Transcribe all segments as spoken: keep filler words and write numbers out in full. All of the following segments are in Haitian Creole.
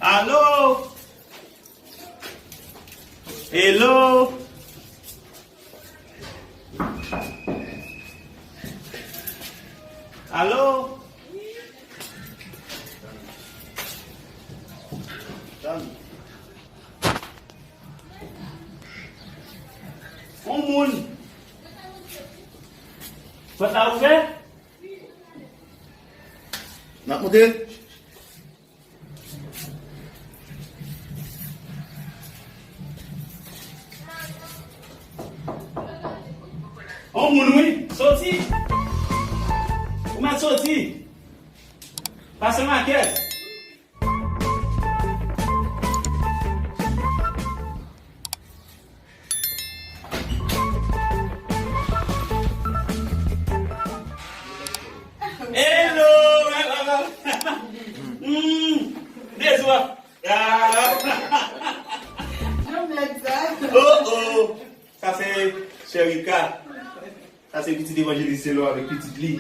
Alo? Hello? Alo? On moun. Pòt la ouvè? N ap monte. On moun wi, soti. Ou mèt soti. Pase makèt. Hello! Hmm, dezwa. Ah. Jan nèg sa. Oh, oh. Sa se Sherika. Sa se pitit evanjelis Telor avèk pitit li.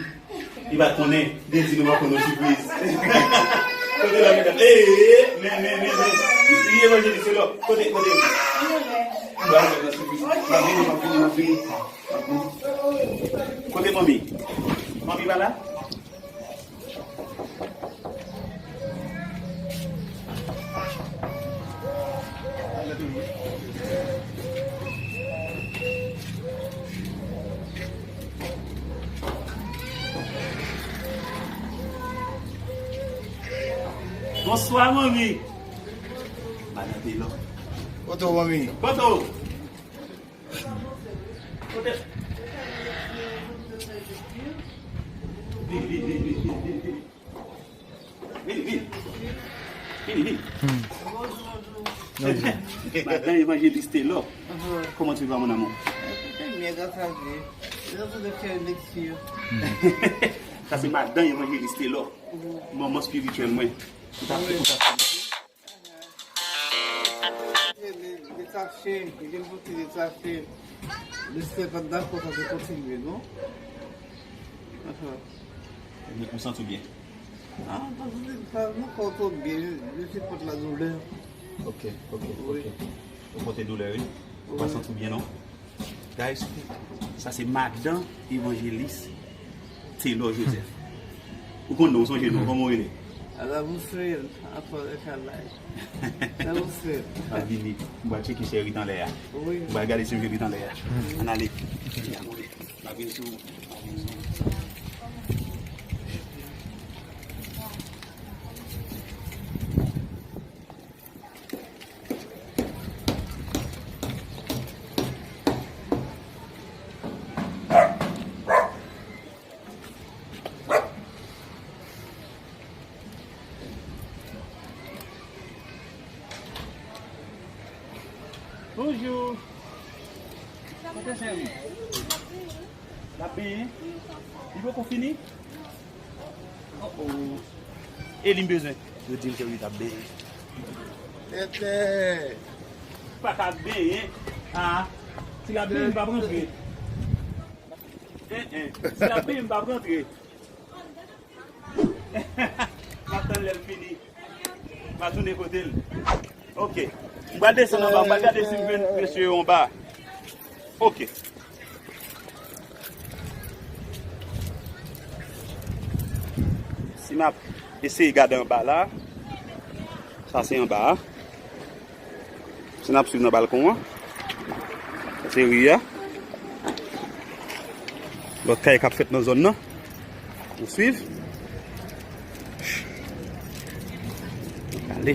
Li pa t konnen. Li di nou pa konnen sipriz. Kote la, medam? Eh, eh, eh, men, men, men, men. Li evanjelis Telor. Kote, kote? Li ba nou sipriz. M ap vini, m ap vini, m ap vini. M ap vini. Kote manmi? Manmi pa la? Bonswa, manmi. Madan Telor. Kote w, manmi? Kote w? Kote? Vin, vin, vin, vin, vin, vin. Vini, vini. Vini, vini. Madan Evanjelis Telor. Comment tu vas, mon amour? Très bien, grâce à Dieu. Je suis en train de faire une lecture. Sa se madan Evanjelis Telor. Manman espirityèl mwen. Ou ta fè, ou ta fè. Li, li, li tache, li gen pou ki li tache. Listè pa t dakò sa te kontinye, non? Ahan. Ou, ou santi w byen? Ah, pa santi, pa, non, pa twò byen. Li se kont la doulè. Ok, ok, wi, ok. Ou pote doulè, wi. Ou pa santi w byen, non? Guys, sa se madan evanjelis Telor Joseph. Ou konn non, ou sonje non, kòman w rele? Ala moussel, atò e kalay. Ala moussel. L ap vini. M pral tcheke cheri t anlè a. Wi. M pral gade si m jwenn li t anlè a. Ann ale. M ap vin sou ou. M ap vin sou ou. Bonjou. Kote cheri? L ap benyen? Li poko fini? Oh, oh. E li m bezwen. Yo di m ke li t ap benyen. Tètè. Pa ka benyen. Ah. Si l ap benyen, m p ap rantre. Eh, eh. Si l ap benyen, m p ap rantre. M ap tann lè l fini. M a tounen kote l. Ok. M pral desann anba, m pral gade si m jwenn mesye yo anba. Ok. Si m ap eseye gade anba la, sa se anba a. Si n ap swiv nan balkon an. Sa se ri a. Lòt kay k ap fèt nan zòn nan. Nou swiv. Ale.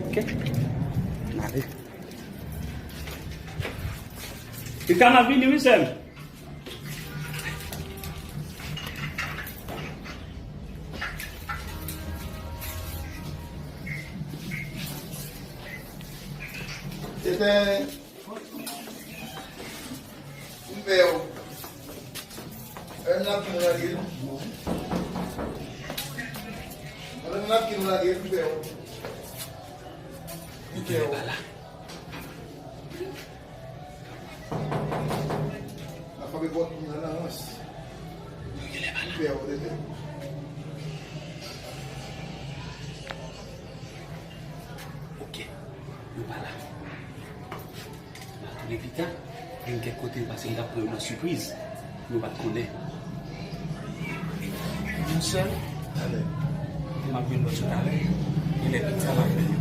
Ok. Ale. Li ka mal vini, wi, sè m. Tete, m pè w. Ann lage l. Ann lage l, m pè w. Yo pa la. Ap frape pòt moun nan nan rans. Yo genlè pa la. Pè ou tete. Ok. Yo pa la. M a tounen pita. Gen kèk kote yo pase m t ap pran yo nan sipriz. Nou pa t konnen. Yon sèl. M ap jwenn lòt yo talè. Genlè pita m ap jwenn.